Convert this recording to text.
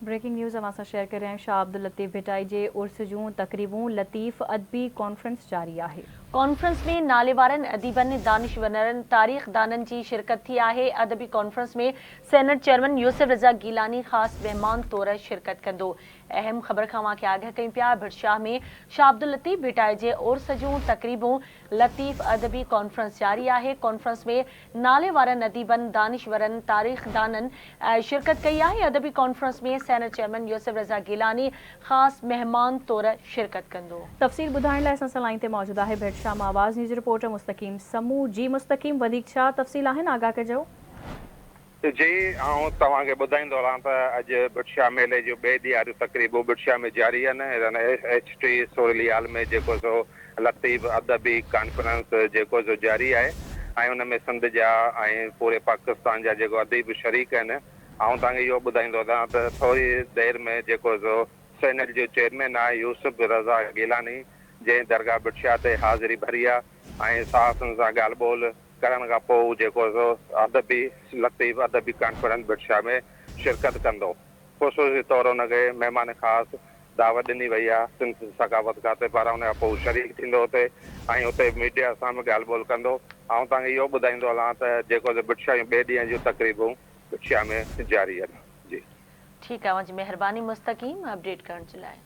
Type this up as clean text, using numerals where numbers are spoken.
Breaking news اوهان سان share ڪري رهيا آهيون شاهه عبداللطيف ڀٽائي جي عرس جون تقريبون لطيف ادبي ڪانفرنس جاري آهي. ڪانفرنس ۾ ناليوارن اديبن، دانشورن، تاريخدانن جي شرڪت ٿي آهي. ادبي conference ۾ senate chairman Yusuf Raza Gilani خاص مهمان طور شرڪت ڪندو. اهم خبر کان اوهان کي آگاهه ڪيون پيا ڀٽ شاهه ۾ شاهه عبداللطيف ڀٽائي جي عرس جون تقريبون لطيف ادبي ڪانفرنس جاري آهي. ڪانفرنس ۾ ناليوارن اديبن، دانشورن، تاريخدانن شرڪت ڪئي آهي. ادبي conference ۾ senate chairman Yusuf Raza Gilani خاص مهمان طور شرڪت ڪندو. تفصيل ٻڌائڻ لاء اسان سان لائين تي موجود آهي ڀٽ شاهه مان آواز نيوز رپورٽر مستقيم سمون. جي مستقيم وڌيڪ ڇا تفصيل آهن آگاهه ڪجو. جي آئون توهان کي ٻڌائيندو هلان ته اڄ ڀٽ شاهه ميلي جون ٻئي ڏينهن واريون تقريبون ڀٽ شاهه ۾ جاري آهن. ايڇ ٽي سورلي هال ۾ جيڪو سو لطيف ادبي ڪانفرنس جيڪو سو جاري آهي ۽ ان ۾ سنڌ جا ۽ پوري پاڪستان جا جيڪو اديب شريڪ آهن. آئون توهان کي اهو ٻڌائيندو هلان ته ٿوري دير ۾ جيڪو سو سينيٽ جو چيئرمين آهي يوسف رضا گيلاني جنهن درگاهه ڀٽ شاهه تي حاضري ڀري آهي ۽ صحافين سان ڳالهه ٻولهه ڪرڻ کان پوء هو جيڪو سو ادبي لطيف ادبي ڪانفرنس ڀٽ شاهه ۾ شرڪت ڪندو. خصوصي طور ان کي مهمان خاص دعوت ڏني وئي آهي سنڌ ثقافت کاتي پاران ان کان پوء هو شريڪ ٿيندو اتي ۽ اتي ميڊيا سان به ڳالهه ٻولهه ڪندو. آئون توهان کي اهو ٻڌائيندو هلان ته جيڪو سو ڀٽ شاهه جون ٻئي ڏينهن جون تقريبون ڀٽ شاهه ۾ جاري آهن. جي. ٺيڪ آهي اوهان جي مهرباني مستقيم اپڊيٽ ڪرڻ جي لاء.